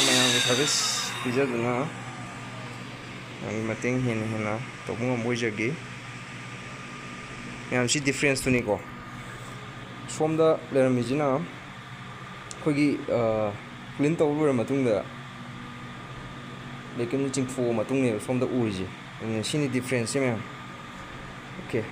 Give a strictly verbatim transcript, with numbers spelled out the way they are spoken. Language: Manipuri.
ꯃꯌꯥꯝꯒꯤ ꯁꯥꯔꯚꯤꯁ ꯄꯤꯖꯗꯨꯅ ꯃꯌꯥꯝꯒꯤ ꯃꯇꯦꯡ ꯍꯦꯟꯅ ꯍꯦꯟꯅ ꯇꯧꯕ ꯉꯝꯕ ꯑꯣꯏꯖꯒꯦ꯫ ꯃꯌꯥꯝ, ꯁꯤ ꯗꯤꯐ꯭ꯔꯦꯟꯁꯇꯨꯅꯤꯀꯣ꯫ ꯁꯣꯝꯗ ꯂꯩꯔꯝꯃꯤꯁꯤꯅ ꯑꯩꯈꯣꯏꯒꯤ ꯀ꯭ꯂꯤꯟ ꯇꯧꯕ ꯂꯣꯏꯔ ꯃꯇꯨꯡꯗ ꯚꯦꯀ꯭ꯌꯨꯝꯁꯦ ꯆꯤꯡꯊꯣꯛꯑ ꯃꯇꯨꯡꯅꯦꯕ ꯁꯣꯝꯗ ꯎꯔꯤꯁꯦ꯫ ꯑꯗꯨꯅ ꯁꯤꯅꯤ ꯗꯤꯐ꯭ꯔꯦꯟꯁꯁꯦ ꯃꯌꯥꯝ꯫ ꯑꯣꯀꯦ꯫